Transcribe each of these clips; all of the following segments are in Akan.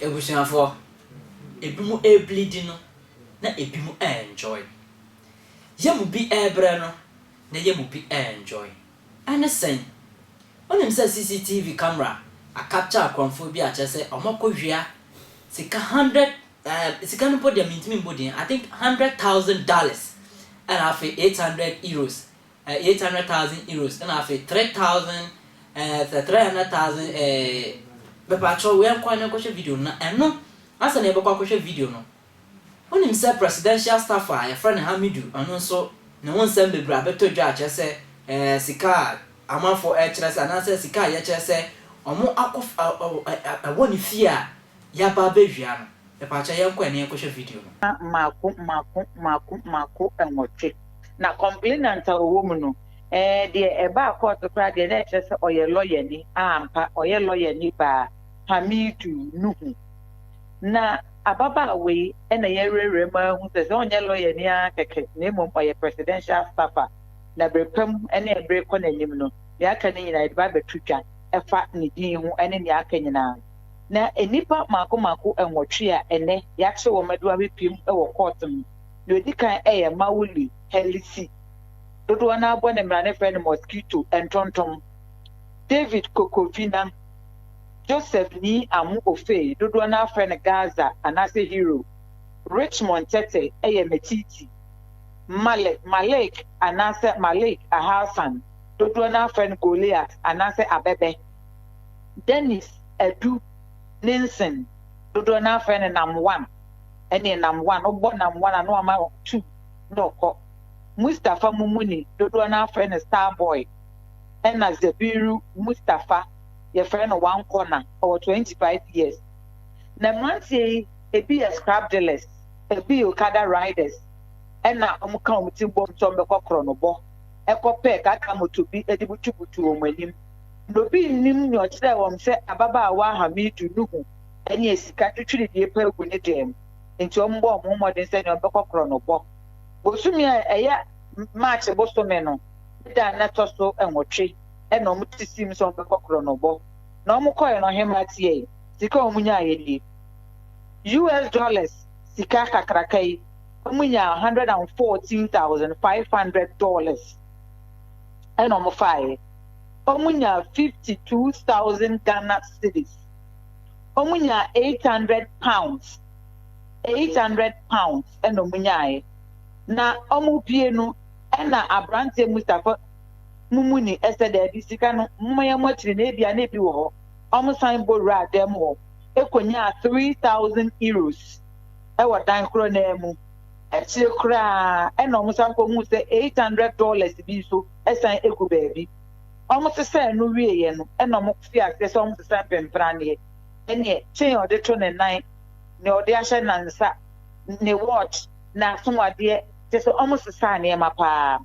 abusuafoɔ, ebinom rebleedi no na ebinom re-enjoy. Yɛn mu bi rebrɛ no na yɛn mu bi re-enjoy. Ɛne sɛn? Wonim sɛ CCTV camera acapture akorɔmfoɔ bi a kyerɛ sɛ wɔakɔwia sika hundred ɛɛ sika no mpo deɛ mentumi mbɔ din, I think $100,000 ɛna afei €800, €800,000 ɛna afei 3,000 300,000 mepatwɛ yɛnkɔ na nkɔhwɛ video no. Na ɛno ansa na yɛbɛkɔ akɔhwɛ video no, wonim sɛ presidential staff a yɛfrɛ no Hamidu, ɔno nso ne ho nsɛm bebree abɛtɔ dwa a kyerɛ sɛ sika a amanfoɔ ɛkyerɛ sɛ anaasɛ sika a yɛkyerɛ sɛ ɔmo akɔ ɛwɔ ne fie a yɛaba abɛwia no. Mepatwɛ, yɛnkɔ ɛne yɛnkɔhwɛ video no. Mmaako mmaako mmaako mmaako 8 na complainant a ɔwɔ mu no, deɛ ɛbaa court koraa deɛ, na ɛkyerɛ sɛ ɔyɛ lɔyani ampa. Ɔyɛ lɔyani paa, Hamidu Nuhu. Na ababaawa yi ɛna yɛwerɛwerɛ mu ahu sɛ ɔnyɛ lɔyani ara kɛkɛ, na mmom ɔyɛ presidential staffer. Na bere pam ne ɛbere kɔ n'anim no, nea aka no nyinaa yɛde ba abɛto dwa ɛfa ne din ho ne nea aka nyinaa. Na nnipa mmaako mmaako 8 a ɛnɛ yɛakyere wɔn ade abɛpiem wɔ court no, nea odi kan yɛ Mawuli Helisi, dodoɔ no abɔ ne mmara ne frɛ no Mosquito, Ntontom, David Kokovina, Joseph Ni Amu Ofe, dodoɔ no afrɛ no Gaza anaasɛ Hero, Richmond Tete yɛ Metiti, Malik Malik anaasɛ Malik Ahasan, dodoɔ no afrɛ no Goliath anaasɛ Abɛbɛ, Dennis Adu Ninson, dodoɔ no afrɛ no Nam One, ɛne Nam One, wobɔ Nam One a na wama two na ɔkɔ, Mustapha Mumuni, dodoɔ no afrɛ no Starboy, ɛna Zabiru Mustapha, yɛfrɛ no One Corner, ɔwɔ 25 years. Na mmeranteɛ yi, ebi yɛ scrap dealers, ebi yɛ okada riders, ɛna wɔn ka wɔn ti bɔ nso wɔn bɛkɔ korɔnobɔ ɛkɔpɛ kaka moto bi de butubutu wɔn anim. Na obi nnim nea ɔkyerɛ wɔn sɛ ababaawa Hamidu Nuhu ɛne sika twitwiridie pa egu ne dan mu, nti wɔn bɔ wɔn mmɔden sɛ nea wɔbɛkɔ korɔnobɔ. Bosome a ɛyɛ March bosome no ne da a n'ɛtɔ so 8 ɛna wɔn ti sim sɛ wɔn bɛkɔ korɔnobɔ. Na wɔn kɔɛ no, ɔhema tie yi, sika a wɔn nyaayɛ nie: US dollars sika kakraka yi, wɔn nyaa $114,500 ɛna wɔn faeɛ. Wɔn nyaa 52,000 Ghana cedis. Wɔn nyaa £800, £800 ɛna wɔn nyaeɛ. Na wɔn pie no, ɛna aberanteɛ Mustapha Mumuni ɛsɛ dɛbi, sika no moma yɛn mo akyiri na ebia na ebi wɔ hɔ. Wɔn san bɔ wura dɛm hɔ ekonyaa €3,000 ɛwɔ dan korɔ naa mu. Akyire koraa ɛna wɔn san kɔ hu sɛ $800 bi nso ɛsan egu baabi. Wɔn sesɛn no wieɛ no, ɛna wɔn fi aseɛ sɛ wɔn sesɛn mpempraneɛ, ɛneɛ chain a ɔde to ne nan, nea ɔde ahyɛ nansa, ne watch, n'asomadeɛ, kyerɛ sɛ wɔn sesa nneɛma paa.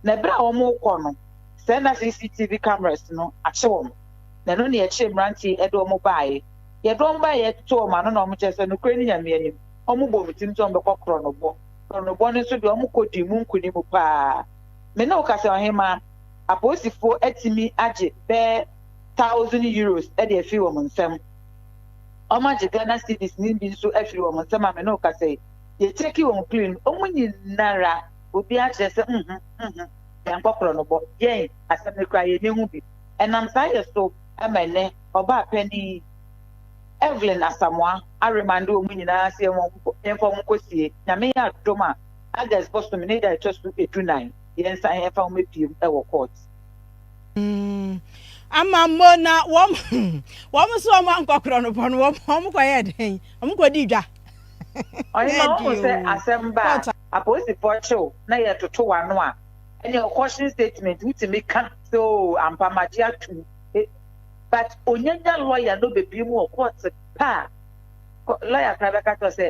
Na ebere a wɔn rekɔ no sɛ na CCTV cameras no akye wɔn, na ɛno na yɛkyerɛ mmeranteɛ ɛde wɔn baeɛ. Yɛde wɔn baeɛ, yɛtoto wɔn ano na wɔn kyerɛ sɛ nokorɛ ne Nyame anim, wɔn bɔ wɔn tirim sɛ wɔn bɛkɔ korɔnobɔ. Korɔnobɔ no nso deɛ, wɔn kɔ di mu nkunim paa. Me ne wo kasa, ɔhema, apolisifoɔ atumi agye bɛɛ €1,000 ɛde afiri wɔn nsam. Wɔn agye Ghana cedis ne bi nso afiri wɔn nsam a me ne wo kasa yi, yɛkyɛki wɔn clean. Wɔn nyinara, obiara kyerɛ sɛ yɛn nkɔ korɔnobɔ, yɛn asɛm no kura yɛn ne ho bi. Ɛnam saa yɛ so ɛma ɛnɛ ɔbaa panyin Evelyn Asamoah aremand wɔn nyinaa sɛ yɛmfa wɔn nkɔsie. Nyame yɛ adom a, August bɔsɔm ne da ɛtɔ so 14, yɛnsan yɛmfa wɔn apiem ɛwɔ court. Ama mo na wɔn nso wɔn ankɔkorɔ no bɔ no, wɔn kɔ yɛ den, wɔn kɔ di dwa. Ɔyɛma wɔn sɛ asɛm ba a, apolisifoɔ kyew na yɛtoto w'ano a, ɛne caution statement wotumi ka sɛ o ampa magye atum, but onyanya lawyer no bebie mu wɔ court pa a, lawyer kora bɛka kyerɛ sɛ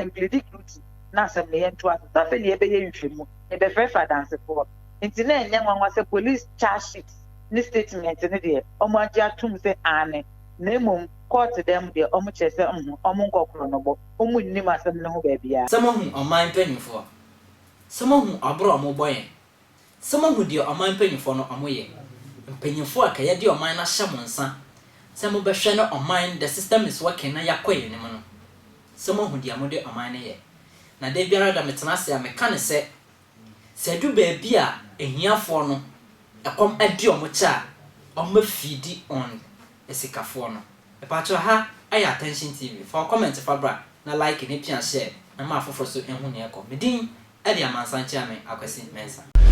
mplead guilty na asɛm no yɛnto aso sɛ afei ne yɛbɛyɛ nhwɛmu, yɛbɛfrɛfrɛ adansefoɔ. Nti na ɛnyɛ nwanwa sɛ police charge sheet ne statement no deɛ, ɔmo agye atum sɛ aane, na mmom court dɛm deɛ, ɔmo kyerɛ sɛ ɔmo nkɔkorɔ no bɔ, ɔmo nnim asɛm no ho baabiara. Sɛ mohu ɔman mpanyinfoɔ, sɛ mohu aborɔ a ɔmo bɔ yɛn, sɛ mohu deɛ ɔman mpanyinfoɔ no ɔmo yɛ, mpanyinfoɔ a kɛyɛ de ɔman no ahyɛ mo nsa. Sɛ mobɛhwɛ na ɔman the system is working na yɛakɔ yɛn anim no, sɛ moahu deɛ mode ɔman no yɛ. Na da biara da metena ase a meka no sɛ, sɛ ɛdu baabi a ahiafoɔ no ɛkɔm de wɔn kyɛ a, wɔbɛ feedi on asikafoɔ no. Mepakyɛw ha yɛ Attention TV, fa wo comment fa bra na like ne pia share na ma afoforɔ so nhu nea ɛkɔ. Me din de Amansan Kyeame Akwasi Mensah.